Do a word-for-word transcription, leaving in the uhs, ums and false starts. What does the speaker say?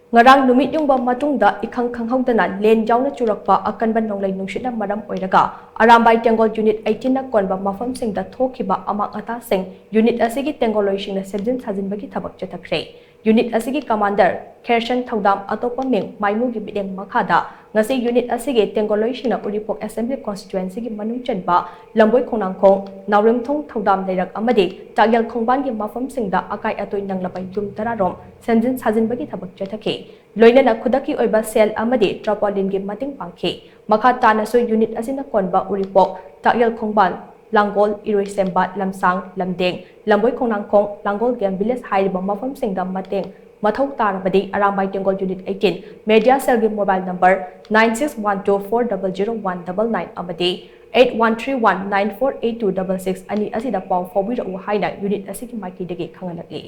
ꯉꯔꯥꯡ ꯅꯨꯃꯤꯠ ꯌꯨꯡꯕ ꯃꯇꯨꯡꯗ ꯏꯈꯪ ꯈꯪꯍꯧꯗꯅ ꯂꯦꯟ ꯌꯥꯎꯅ ꯆꯨꯔꯛꯄ ꯑꯀꯟꯕ ꯅꯣꯡꯂꯩ ꯅꯨꯡꯁꯤꯠꯅ ꯃꯔꯝ ꯑꯣꯏꯔꯒ ꯑꯔꯥꯝꯕꯥꯏ ꯇꯦꯡꯒꯣꯜ ꯌꯨꯅꯤꯠ ꯑꯩꯠꯇꯤꯟꯅ ꯀꯣꯟꯕ ꯃꯐꯝꯁꯤꯡꯗ ꯊꯣꯛꯈꯤꯕ ꯑꯃꯥꯡ ꯑꯇꯥꯁꯤꯡ ꯌꯨꯅꯤꯠ ꯑꯁꯤꯒꯤ ꯇꯦꯡꯒꯣꯜꯂꯣꯏꯁꯤꯡꯅ ꯁꯦꯝꯖꯤꯟ ꯁꯥꯖꯤꯟꯕꯒꯤ ꯊꯕꯛ ꯆꯠꯊꯈ꯭ꯔꯦ꯫ ꯌꯨꯅꯤꯠ ꯑꯁꯤꯒꯤ ꯀꯃꯥꯟꯗꯔ ꯈꯦꯔꯁꯟ ꯊꯧꯗꯥꯝ ꯑꯇꯣꯞꯄ ꯃꯤꯡ ꯃꯥꯏꯃꯨꯒꯤ ꯃꯤꯠꯌꯦꯡ ꯃꯈꯥꯗ ꯉꯁꯤ ꯌꯨꯅꯤꯠ ꯑꯁꯤꯒꯤ ꯇꯦꯡꯒꯣꯜꯂꯣꯏꯁꯤꯡꯅ ꯎꯔꯤꯄꯣꯛ ꯑꯦꯁꯦꯝꯕ꯭ꯂꯤ ꯀꯣꯟꯁꯇꯤꯇ꯭ꯋꯦꯟꯁꯤꯒꯤ ꯃꯅꯨꯡ ꯆꯟꯕ ꯂꯝꯕꯣꯏ ꯈꯣꯡꯅꯥꯡꯈꯣꯡ, ꯅꯥꯎꯔꯦꯝꯊꯣꯡ ꯊꯧꯗꯥꯝ ꯂꯩꯔꯛ ꯑꯃꯗꯤ ꯇꯥꯛꯌꯦꯜ ꯈꯣꯡꯕꯥꯟꯒꯤ ꯃꯐꯝꯁꯤꯡꯗ ꯑꯀꯥꯏ ꯑꯇꯣꯏ ꯅꯪꯂꯕ ꯌꯨꯝ ꯇꯔꯥꯔꯣꯝ ꯁꯦꯝꯖꯤꯟ ꯁꯥꯖꯤꯟꯕꯒꯤ ꯊꯕꯛ ꯆꯠꯊꯈꯤ꯫ ꯂꯣꯏꯅꯅ ꯈꯨꯗꯛꯀꯤ ꯑꯣꯏꯕ ꯁꯦꯜ ꯑꯃꯗꯤ ꯇ꯭ꯔꯄꯣꯂꯤꯟꯒꯤ ꯃꯇꯦꯡ ꯄꯥꯡꯈꯤ꯫ ꯃꯈꯥ ꯇꯥꯅꯁꯨ ꯌꯨꯅꯤꯠ ꯑꯁꯤꯅ ꯀꯣꯟꯕ ꯎꯔꯤꯄꯣꯛ, ꯇꯥꯛꯌꯦꯜ ꯈꯣꯡꯕꯥꯟ, ꯂꯥꯡꯒꯣꯜ, ꯏꯔꯣꯏꯁꯦꯝꯕ, ꯂꯝꯁꯥꯡ, ꯂꯝꯗꯦꯡ, ꯂꯝꯕꯣꯏ ꯈꯣꯡꯅꯥꯡꯈꯣꯡ, ꯂꯥꯡꯒꯣꯜ ꯒꯦꯝ ꯚꯤꯂꯦꯖ ꯍꯥꯏꯔꯤꯕ ꯃꯐꯝꯁꯤꯡꯗ ꯃꯇꯦꯡ ꯃꯊꯧ ꯇꯥꯔꯕꯗꯤ Arambai Tenggol unit eighteen media ꯁꯦꯜꯒꯤ mobile number nine six one two four double zero one double nine ꯑꯃꯗꯤ eight one three one nine four eight two double six ꯑꯅꯤ ꯑꯁꯤꯗ ꯄꯥꯎ ꯐꯥꯎꯕꯤꯔꯛꯎ ꯍꯥꯏꯅ ꯌꯨꯅꯤꯠ ꯑꯁꯤꯒꯤ ꯃꯥꯏꯀꯩꯗꯒꯤ ꯈꯪꯍꯜꯂꯛꯂꯤ꯫